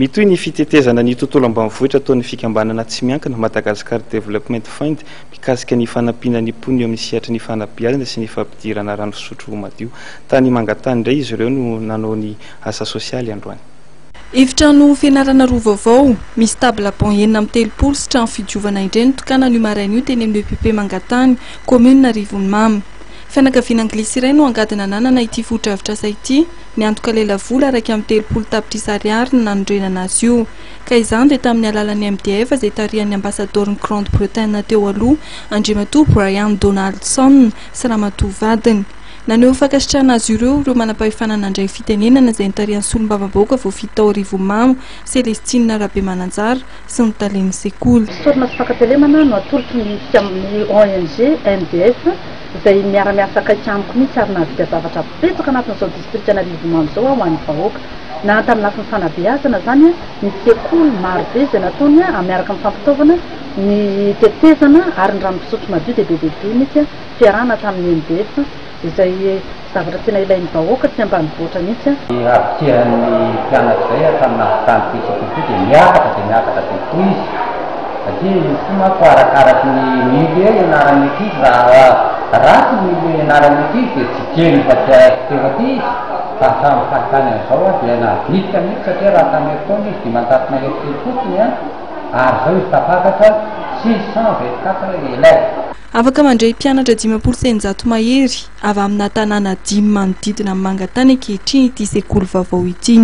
Mitohy ny fitetezana ny tontolo ambanivohitra ataon'ny fikambanana tsy miankina Madagascar Development Fund mikasika ny fanampiana ny mponina eo amin'ny sehatry ny fanabeazana sy ny fampidirana rano fisotro madio. Tany Mangatany indray izy ireo no nanao ny asa sosialy androany. Efitrano fianarana roa vaovao, misy table banc 36 sy trano fidiovana indray notokanana io maraina io teny amin'ny EPP Mangatany, kaominina Arivonimamo. Fianakaviana anglisy iray no angady nananana ity fotodrafitrasa ity, niantoka lelavola 31 tapitrisa ariary ny nanorenana azy io. Ka izany dia tamin'ny alalan'ny MDF izay tarihan'ny ambasadaoron'i Grande Bretagne teo aloha, Andriamatoa Brian Donaldson sy ramatoa vadiny. Naneho fankasitrahana azy ireo ireo manampahefana nandray fitenenana izay notarihan'ny solombavambahoaka voafidy tao Arivonimamo, Celestine Rabemananjara, sy ny talen'ny sekoly. Fisaorana sy fankatelemana no atolotro ny ny ONG MDF izay miara-miasa akaiky amiko mihitsy ary nahavita zavatra betsaka anatin'izao distrikan'Arivonimamo izao ho an'ny vahoaka. Na tamin'ny lafiny fanabeazana izany, ny sekoly marobe izay nataony miaraka amin'ny fampitaovana, ny tetezana ary ny rano fisotro madio dia be dia be mihitsy fiarahana tamin'ny MDF izay zavatra tena ilain'ny vahoaka aty ambanivohitra mihitsy. Ny habitsihan'ny mpianatra izay hatramin'ny nahavitany ity sekoly ity dia miakatra dia miakatra be tokoa izy satria izy koa manko arakaraky ny milieu ianaran'ny ankizy, raha ratsy ny milieu ianaran'ny ankizy dia tsy kely fa tsy tena tia izy fa hatramin'ny fahitany an'izao aho dia nahavita mihitsy satria raha tamin'ny herintaona izy 500 mahery kely fotsiny an, ary izao izy tafakatra 624 élèves. Afaka mandray mpianatra 650 mahery avy amina tanàna dimy manodidina an'i Mangatany ankehitriny ity sekoly vaovao ity.